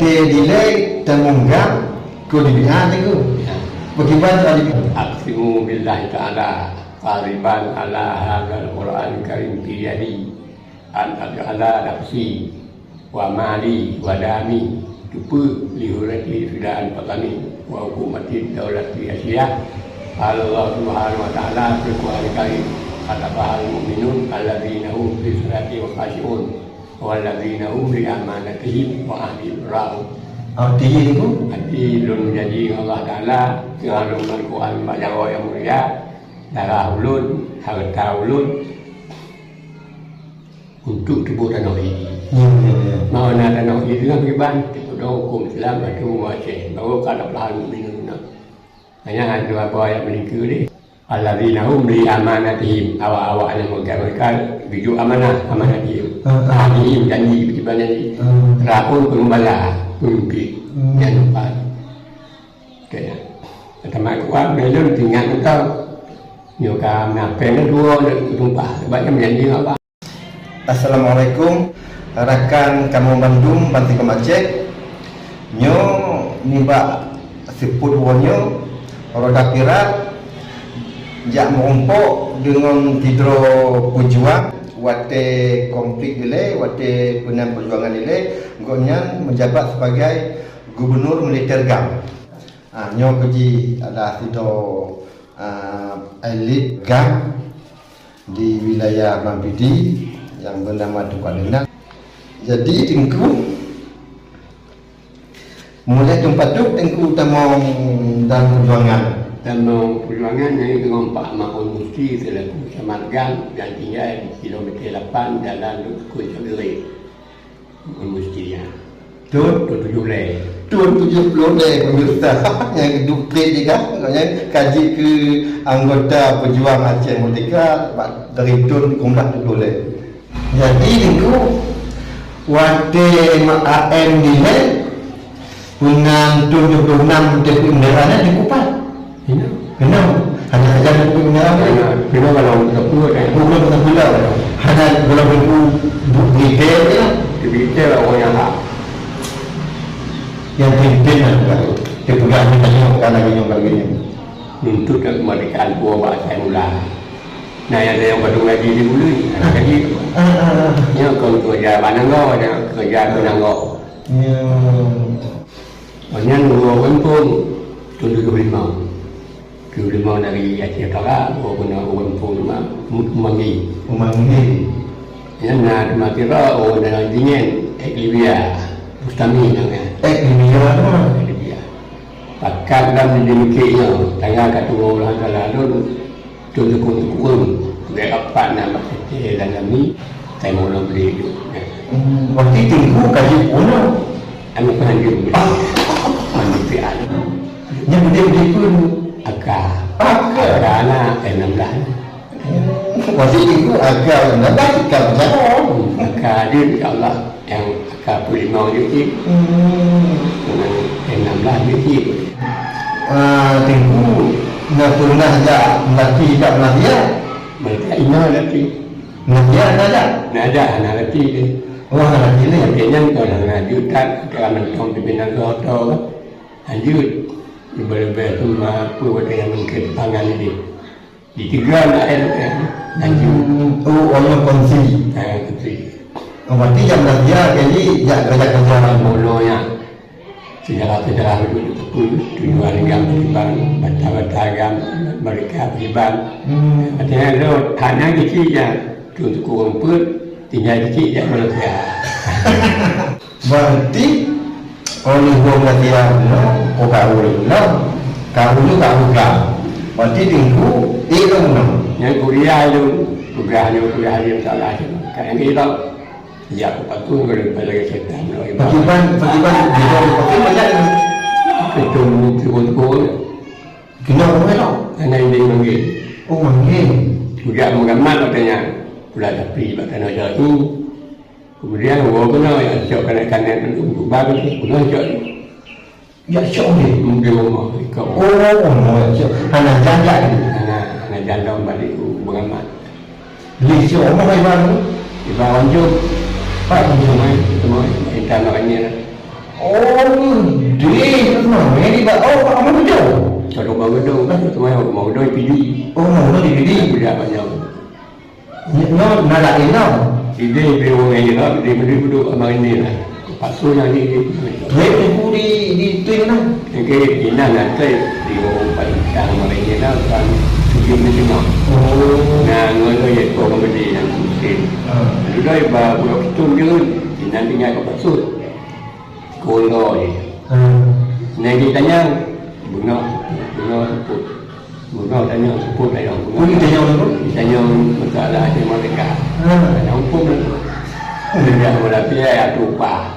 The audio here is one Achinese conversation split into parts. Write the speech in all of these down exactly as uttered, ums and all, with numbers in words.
Dilée tamong GAM, keu dibiet teungku. Ya. Bagaimana tadi? Aqsimu billahi ta'ala qariban ala hadzal Qur'an karim fi yadi. An aj'ala nafsi wa mali wa dami tupu li hurriyati fidaan fatani wa hukumati daulati Asia. Qala Allah Subhanahu wa Ta'ala fil Qur'anil Karim, "Qad aflahal mu'minun alladzina hum fi salatihim khashi'un walladzina hum li amanatihim wa ahdihim ra'un." Artinya itu? Arti lôn janji ngon Allah Ta'ala, ngon Al-Qur'an bak jaroe nyang mulia, darah ulôn, hareuta ulôn, untuk tuboh tanoh Yahudi. Ya, ya, ya. Mau na tanoh Yahudi kan beriman, tuboh hukum Islam, atau hukum Aceh. Baru ka na peulahan mukmin na. Hanya ada apa ayat meulingka ni. Alladzina hum li amanatihim, awak-awak nyang meugah mereka bijak amanah, amanatihim. Ah, ah. Ahdihim, janji, beriman janji. Ah. Ra'un, penggembala, pemimpin. Hmm. Jangan lupa. Kaya. Kata mak kuat, belum tinggal kita. Nyoka menapeng dua, dan tumpah. Sebabnya menjanji Allah. Assalamualaikum, rakan kamoe bandum bansigom Aceh. Nyoe nibak seupôt woe nyoe, Roda Pirat jak meurumpok deungon sidroe peujuang watée konflik dilée, watée peunan peujuangan dilée, gobnyan meujabat sibagai gubunur militer GAM. Ah, nyoe keuji adalah sidroe, ah, elit GAM di wilayah Mampidi nyang bernama Teungku Adnan. Jadi, Teungku, mulai teumpat tu, Teungku, tamong dan perjuangan. Tamong perjuangan nyang teungoh Pak Maun Musti selaku Camat GAM dan tinggai di kilometer lapan jalan Dusun Sabiring. Meusti, ya. Thon? Thon tujoh ploh lhèe. Thon tujoh ploh lhèe, pemirsa. Nyang duplét juga, nyang ka jeuet keu anggota peujuang Aceh Merdeka bak dari thon sikureueng tujoh ploh lhèe. Jadi, Teungku, watèe A M dilèe, Peunan thon tujoh ploh nam teupeu bendera nyan di Kupat. Inoe. Keunoe. Hana sajan teupeu bendera nyan. Hana. Keunoe kalau teupeu, eh. Bukan teupeu lah. Hana kalau teupeu bu-, berita je lah. Berita lah orang yang hak. Yang penting lah bukan tu. Dia pegang ni tanya bukan lagi yang lagi ni. Nuntut kemerdekaan tua bangsa mula. Nah, yang ada yang baru ngaji di bulan, anak ngaji. Ah, ah, ah. Yang kau kerja Bananggo, ada kerja Bananggo. Ya. Awak nyan ureueng Weumpung, thon tujoh lima. Tujoh lima dari Aceh Utara, ureueng Weumpung teuma, Umanggi. Umanggi. Nyan na teuma kira ureueng dalam Jingen, ek Libya. Bustami namanya. Ek Libya teuma. Ek Libya. Pakat lam di Mekik nyoe, tangga ka tuwoe ulang salah lôn. Tuan Teungku Teungku, gaya rapat na bak Aceh dan kami, tai mau lom beli tu. Hmm, berarti Teungku ka jeuet peunoh? Kami pernah jeuet beli. Ah. Mandi pian. Nyan beli beli pun. Aka. Aka. Aka anak, eh, enam belas. Hmm, berarti Teungku aka enam belas, aka macam mana? Aka dia, insya Allah. Nyang ka peuet limong jeuet cit. Hmm. Enam belas jeuet cit. Ah, Teungku, na pernah jak melatih kat Malaysia? Malaysia, ina melatih. Malaysia na jak? Na jak, na latih dia. Oh, na latih ni. Tapi nyan kon hana jeuet that, ka mantong pimpinan kota kan. Lanjut. Leubeh-leubeh tu, apa, watèe nyang mungkin pangan ni dia. Di tiga nak, eh, eh, lanjut. Hmm, oh, orang kongsi. Eh, kongsi. Oh, berarti jak belajar, jadi jak kerja-kerja. Mula nyan. Sejarah-sejarah itu, itu, tujuan GAM Beriman, bata-bata GAM, mereka Beriman. Hmm. Artinya, lo, hanya kecil je. Tuan Teungku Rumput, tinggal kecil je Malaysia. Berarti, oh, ni buah Malaysia, no, oh, kau, no, kau, no, kau, kau. Berarti Teungku, eh, no, no. Yang kuliah tu, tugas dia, kuliah dia, salah je. Kan dia tahu. Ya, aku patuh kalau belajar setan, no, ibarat. Pakiban, pakiban, pakiban, pakiban banyak ni. Itu, itu, itu, itu. Kena orang melok. Karena ini manggil. Oh, manggil. Juga mengamal katanya. Pula tapi, bak tanah jatuh. Kemudian, orang kena yang cok kanak-kanak untuk baru, kena cok. Ya, cok ni. Di rumah, ikau. Oh, oh, ya, cok. Hana janda ni. Hana, hana janda balik ke pengamat. Beli cok rumah ibarat tu. Ibarat anjung. Pak anjung, eh. Semua, eh. Kita nak tanya lah. Oh, deh, mana ni, Pak? Oh, Pak Amal Gedong. Kalau Amal Gedong kan, tu mah Amal Gedong di Pidie. Oh, Amal Gedong di Pidie. Tidak banyak. Ni, no, na laén no. Idéh bri ureueng laén, idéh bri budok abang ini lah. Paksa nyang di, di, Baik, Teungku di, di tu mana? Oke, Cina nanti di ureueng paling sang abang ini lah, kan tujuh di Cina. Oh. Nah, ngon tu ya, kau kembali yang Muslim. Ah. Lalu dah, ba, budak itu dia, Cina tinggal ke Paksut. Sekolah je. Ah. Nah, dia tanya, benar, benar, Bunoe tanyong seupôt tanyong. Bunoe tanyong seupôt? Tanyong masalah Aceh Merdeka. Ha. Tanyong huköm lah tu. Dia mula piai atu upah.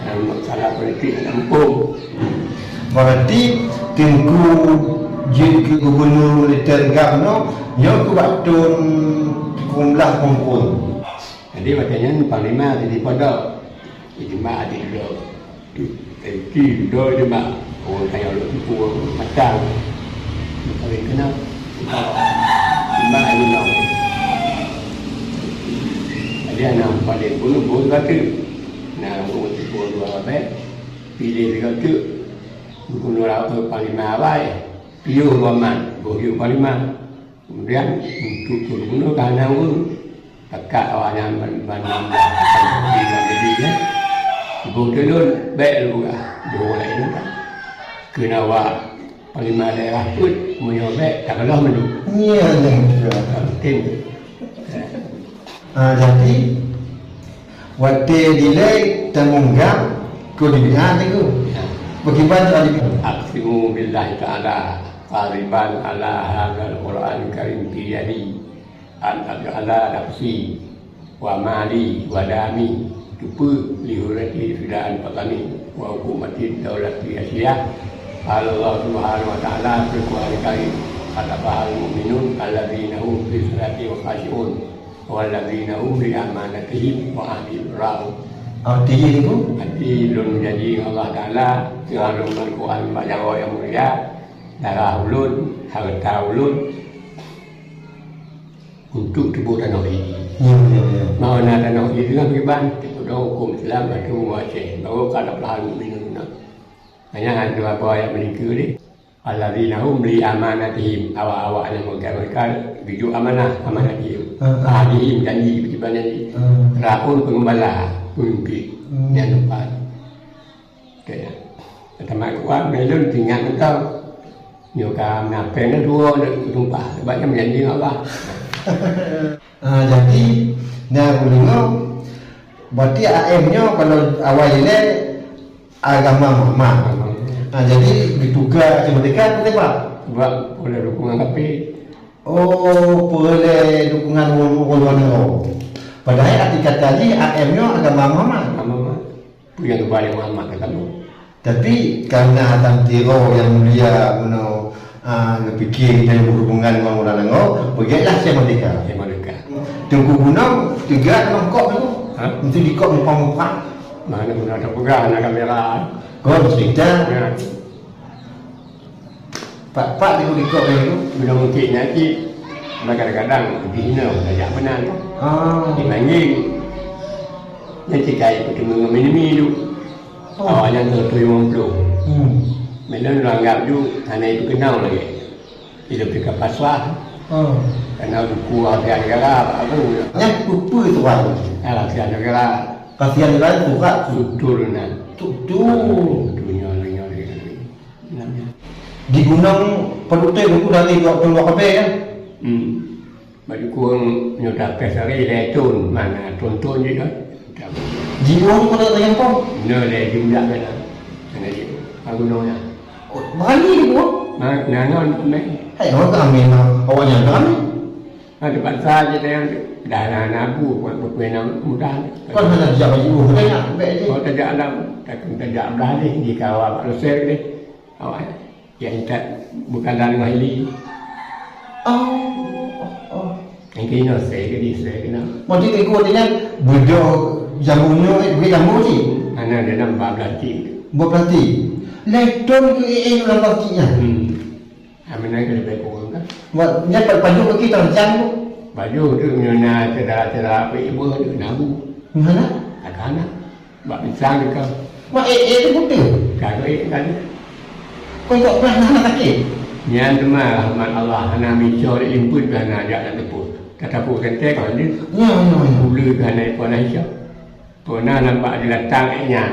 Dalam masalah politik dalam huköm. Berarti Teungku jeuet keu gubunur militer GAM nyoe, nyoe keu bak thon sikureueng blaih kongkon. Jadi, watèe nyan Panglima di pondok. Ijma di duduk. Ki doi ijma. Ureueng kaya lôn tupu matang. Paling kena. Ijma ijma. Jadi anak paling bunuh bunuh batu. Nah, ureueng tupu dua abad. Pilih tiga tu. Bukan dua ratus panglima awai. Piôh dua man. Boh panglima. Kemudian, untuk gubunur ka hana ureueng, takat awaknyan ban, ban enam belas, ban tujoh belas jadi, ya. Iboh tulôn, bèk lôn peugah, boh laén kan. Keunawa panglima daerah peuet, meunyoe bèk, takalon mandum. Iya, iya, iya. Mungkin. Ah, jadi, watèe dilèe tamong GAM, keu di bid'ah tu. Ya. Bagaimana tadi? Aqsimu billahi ta'ala, qariban ala hadzal Qur'an karim fi yadi, an aj'ala nafsi wa mali wa dami, tupu li hurriyati fidaan fatani, wa hukumatin daulati asyiyah. Qala Allah Subhanahu wa Ta'ala fil Qur'anil Karim, "Qad aflahal mu'minun, alladzina hum fi salatihim khashi'un." Walladzina hum li amanatihim wa ahdihim ra'un. Arti jih tu? Arti lôn janji ngon Allah Taala, siuroe lôn Al-Quran bak jaroe nyang mulia, darah ulôn, hareuta ulôn, untuk tuboh tanoh jih. Ya, ya, ya. Maka na tanoh jih teungoh beuiban, teupeudong huköm Islam ateueh bumoe Aceh. Baru qad aflahal mu'minun. Hanya dua buah ayat meulingkeu deh. Alladzina hum li amanatihim, awak-awak nyang meugah-meugah geujok amanah, amanatihim. Ha, ha. Ahdihim, janji, kiban janji. Ha. Ra'un, peungembala, peumimpin. Hmm. Nyan teumpat. Kaya. Teuma Quran, ulôn teuingat mantong. Nyoe ka meunafék nyoe dua, nyoe tumpah. Sebab nyan janji ngon Allah. Ah, jadi, na ulôn nyoe, berarti A M nyoe kalau awai ilèe, agama Muhammad. Ha, jadi, dituga Aceh Merdeka tu, Pak? Sebab peureulèe dukungan kafé. Oh, peureulèe dukungan ureueng luwa nanggroe. Padahai arti kata jih A M nyoe agama Muhammad. Agama Muhammad. Peue nyang geuba lé Muhammad keu kamoe. Tapi, kareuna Hasan Tiro nyang mulia bunoe, ah, geupike geutanyoe berhubungan ngon ureueng nanggroe, peugètlah Aceh Merdeka. Aceh Merdeka. Teungku Gunong, teuga nangkok tu. Ha? Meusti dikok muphom-muphom. Mana pernah tapeugah na kamera. Kon cerita. Ya. Pat-pat di likot tu. Bila mungkin nanti, kadang-kadang di hina tajak meunan. Ah. Di Manggeng. Nanti kai bertemu dengan Minimi tu. Oh. Awak nyan seratus lima puluh. Hmm. Meunan lôn anggap tu hana itu kenal lagi. Itu pika paswah. Oh. Karena buku rahasia negara, apa tu? Nyan peue-peue tu kan? Ah, rahasia negara. Rahasia negara tu kan? Struktur na. Struktur. Dunia, dunia, dunia. Di Gunong Padutée buku dari dua puluh dua K B kan? Hmm. Bak jukung nyoe tapéh sehari lhèe thon, mana thon-thon jih kan? Jiôh keuneuk teurimong? Nyoe lé jumlah keunan. Keunan jih. Bak gunong nyan. Oh, berani dia buat? Nah, nah, nah, nah. Hai, orang kami mah, awak nyan kami. Nah, terpaksa je tayang tu. Dah lah nabu, buat berkuih nang mudah. Kan hana siapa jiôh, kan nak, baik je. Kalau tajak alam, takkan tajak belah deh, di kawal Pak Losel deh. Awak, yang tak, bukan dalam hili. Oh, oh, oh. Yang kena saya ke di saya kena. Maksud ikut dengan bedoh jamu nyo, eh, bukit jamu ni? Anak dalam empat belas tim. Empat belas tim? Leton ke eh, eh, dalam plastik nya? Hmm. Amin lagi lebih kurang kan? Buat, nya pa-, pajuk ke kita, macam tu? Pajuk tu, nyo na cedera-cedera apa ibu tu, nabu. Mana? Takana. Bak pisang tu kan. Mak ék-ék teuh peue? Ka ék kan. Kon kok pernah na sakét? Nyan teuma rahmat Allah, hana micor limput, hana jak lam teupot. Tatapot teuntèe kon lé. Nyan, nyan, nyan. Uleue hana ipo na hisab. Pernah nampak di latang ék nyan.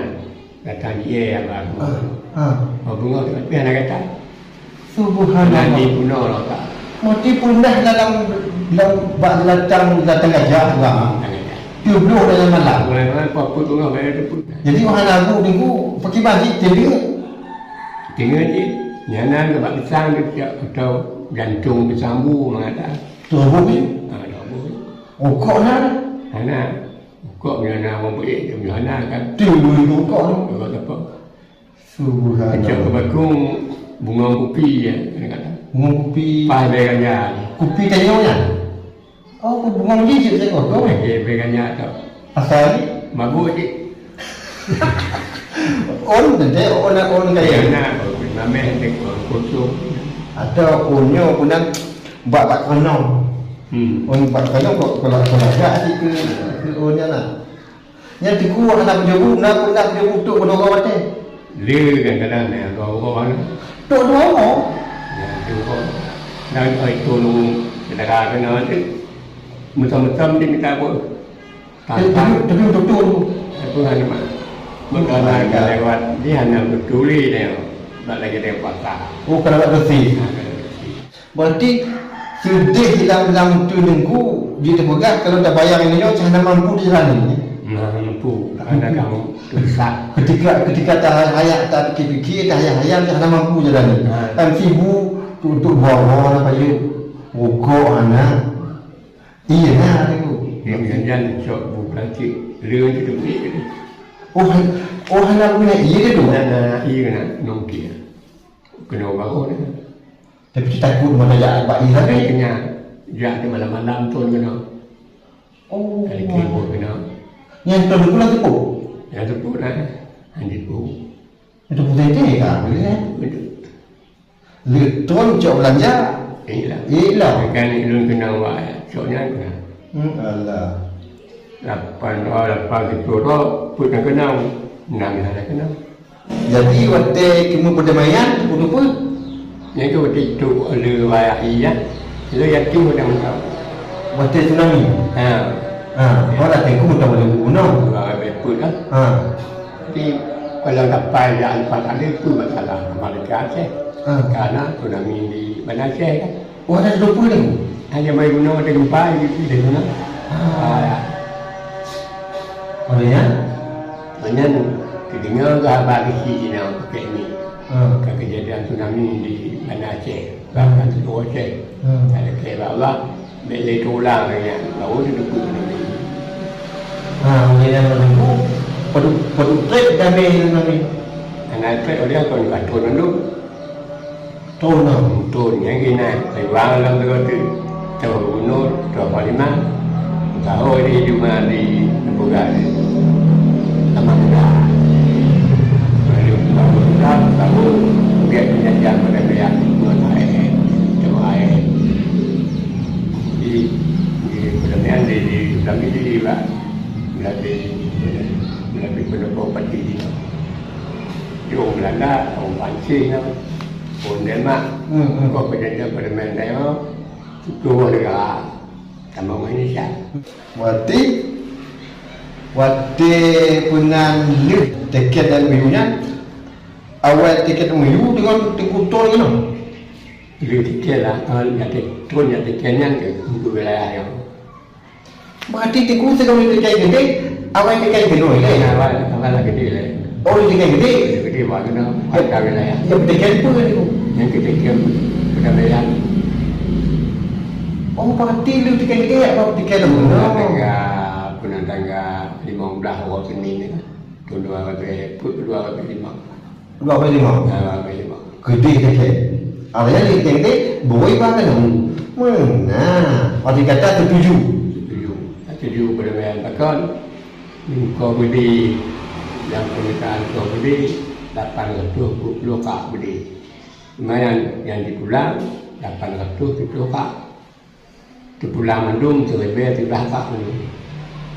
Latang jiéh haba. Ah, ah. Oh, beungoh tapi hana gata. Subhanallah. Nanti punah rata. Mati punah dalam, dalam bak latang, latang gajah tu, ah. Latang gajah. Tujuh puluh dalam malam. Mulai malam, apa pun tengah bayar tu pun. Jadi, wahai lagu minggu, pakai baju, tengok. Tengok je. Nyana ke bak pisang tu, tiap atau jantung pisang bu, mengata. Tubuh je. Ha, tubuh. Rokok na. Hana. Rokok nyana, orang buat je, nyana kan. Tu, rokok tu. Rokok apa? Subhanallah. Macam kebakung bunga kupi, ya, kadang-kadang. Bunga kupi. Pai bèe ganja. Kupi tanyoe nyan? Oh, bunga kupi cit saya kosong, eh? Eh, bèe ganja tu. Asal? Mabuk cit. On, nanti on, on kaya. Ya, nah, mameh, nanti on kosong. Atau onyo pun bak, bak kono. Hmm. On bak kono kok, kalau, kalau agak cit ke, ke onyo nah. Nyan teungku hana peujeubu, na pun na peujeubu tok keunoe watèe. Le kadang-kadang na dua uroe na. Tok dua uroe? Ya, dua uroe. Dan, oh, itu nunggu saudara kena tu. Macam-macam dia minta apa. Tapi, tapi, tapi betul tu. Apa hana mak? Bukan hana lewat, dia hana betul dia. Tak lagi dia puasa. Oh, kalau tak bersih. Ha, kalau bersih. Berarti seudeh lam, lam teungku jiteupeugah kalau tabayang inoe nyoe hana mampu dijalani. Nah, mampu. Karena kamu susah. Ketika, ketika tahayat, tapikir-pikir, tahayat-hayat, hana mampu jalani. Nah. Kan sibuk untuk bawa apa je. Rokok hana. Iya, nah, tu. Yang jangan cok bu plastik. Leu tu tu. Oh, han-, oh, hana guna iya tu. Nah, nah, iya kena nongki. Kena bawa dah. Tapi tu takut mana jak bak ie tapi. Kena jak di malam-malam tu kena. Oh. Ada keyboard kena. Yang tu pula tu pun. Yang tu pun lah. Yang tu pun. Itu pun tadi kan, boleh kan? Betul. Leton cok belanja. Iyalah. Iyalah. Kan ilun kena awak cok nyan kena. Hmm, alah. Lapan, oh, lapan siplôh tu, pun nak kenal. Enam nak kenal. Jadi, watèe kamoe perdamaian, teupeu-teupeu? Nyan keuh watèe itu, le raya iya. Lalu yakin pun dah mantap. Watèe tsunami? Ha. Ha, orang tengku tak boleh bunuh. Dua orang beput kan? Ha. Jadi, kalau dapat ya empat kali pun masalah. Malaysia Aceh. Ha. Karena tsunami di Banda Aceh kan? Oh, ada dua puluh ni? Hanya main guna ada gempa di, di sana. Ah. Ah, ya. Maksudnya? Maksudnya, terdengar ke haba di sini, pakai ni. Hmm. Ke kejadian tsunami di Banda Aceh. Hmm. Bahkan seluruh Aceh. Hmm. Ada kira Allah, bek le tulang lagi. Baru dia duduk di sini. Ha, maksudnya, menunggu, padu, padu trip damai tsunami. Anak trip, dia akan katun dulu. Thôn nyoe. Thôn nyang keunan, Taiwan lam teungoh teuk. Thôn Gubernur, Thôn Panglima. Tahu di Juma di Nempuga. Sama muda. Lalu, tahu muda, tahu, biar penyajian pada biar, buat air, cuma air. Di, di perdamaian di, di, di, di, di, di, di, Meulabi, meulabi peuneupoh pati jinoe. Di ureueng Beulanda, ureueng Prancis nyan, ureueng Denmark. Hmm, hmm. Kok peujanjian perdamaian nyoe, tutoe negara, tamong Indonesia. Berarti, watèe peunan lheueh tiket dan M O U nyan, awai tiket M O U deungon Teuku Thon nyoe? Lheueh tiket lah, eh, nyang tiket, nyan tiket nyan keu, untuk wilayah nyoe. Berarti Teungku sigoe lé tinggai gede, awai tinggai gede lé. Awai, awai lah gede lé. Oh, lé tinggai gede? Gede, gede, wak kena, wak ka wilayah. Ya, tinggai apa kan, Teungku? Yang ketiga, perdamaian. Oh, berarti lé tinggai gede, apa tinggai lama? Pernah tangga, pernah tangga lima belas orang Senin ni kan. Tahun dua ribu, dua ribu lima. Dua puluh lima. Ha, dua puluh lima. Gede, gede. Artinya, gede, gede, bui bak keunoe. Meunan. Arti kata setuju. Setuju. Setuju pada yang takkan. Muka budi. Yang pernikahan muka budi. Lapan ratus dua puluh kak budi. Lumayan yang dipulang, lapan ratus tujuh kak. Teupulang mandum, teuribèe teulah kak mandum.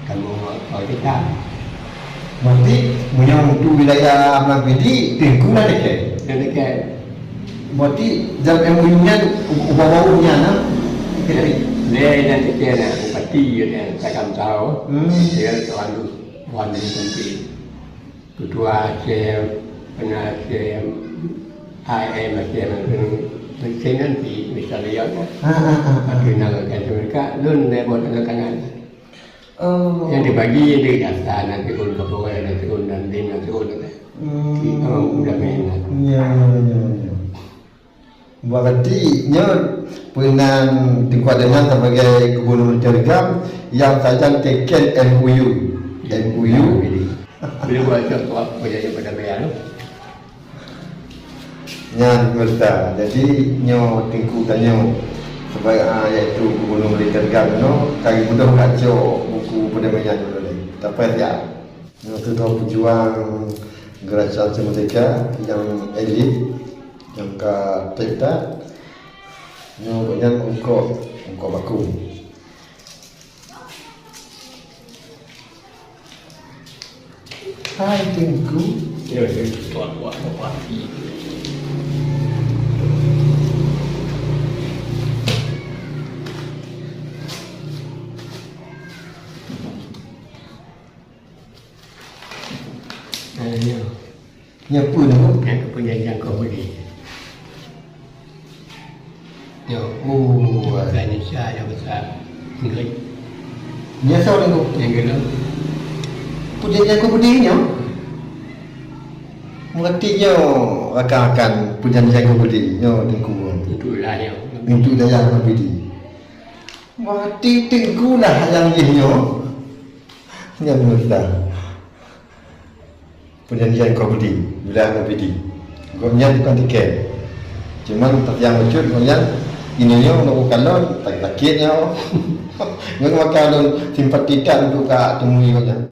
Kamoe, oh, kita. Berarti meunyoe untuk wilayah Meunang Pidie, Teungku na teuken. Na teuken. Berarti dalam M O U nyan, u-, ubak bau nyan, nah? Lé, na teuken, nah, bupati, ya, takam tahu. Hmm. Ya, tuan tu, tuan tu nanti. Ketua A S E M, pernah A S E M, A M A S E M, nanti, misalnya, ya. Ha, ha, ha, ha. Tapi nak kata mereka, lun, dia buat tanda tangan. Oh. Nyang dibagi di jasa, na tiun Kapoe, na tiun Dandim, na tiun. Hmm. Kita udah main lah. Ya, ya, ya, ya. Berarti nyoe peunan Teungku Adenan sebagai gubernur Teugam yang sajan teken M O U. M O U. Boleh buat contoh apa jadi pada bayar tu? Nyan pemirsa. Jadi nyoe Teungku tanyoe sebagai, ah, iaitu gubernur Teugam nyoe ka geubeudôh kacok buku perdamaian nyoe tadi. Sampai siap. Nyoe keudroe peujuang Gerakan Merdeka nyang elit, nyang ka trép that. Nyoe gobnyan eungkôt, eungkôt baku. Hai Teungku. Ya, ya, tuan, tuan, tuan. Eh, ya. Nyan peue nyoe? Nyan keu peurjanjian kong budi. Nyoe, oh, bukan Indonesia yang besar. Inggris. Nyan soe nyoe? Inggris. Peurjanjian kong budi nyoe? Berarti nyoe rakan-rakan peurjanjian kong budi nyoe Teungku. Itulah nyoe. Untuk dayah Nabi di. Berarti Teungku lah nyang jih nyoe. Nyan meunan. Peurjanjian kong budi, wilayah Nabi di. Gobnyan tukang tiket. Cuman, tapi nyang lucu gobnyan, ini nyoe nak kalon, sakit-sakit nyoe. Ngon maka lôn simpati that untuk ka temui gobnyan.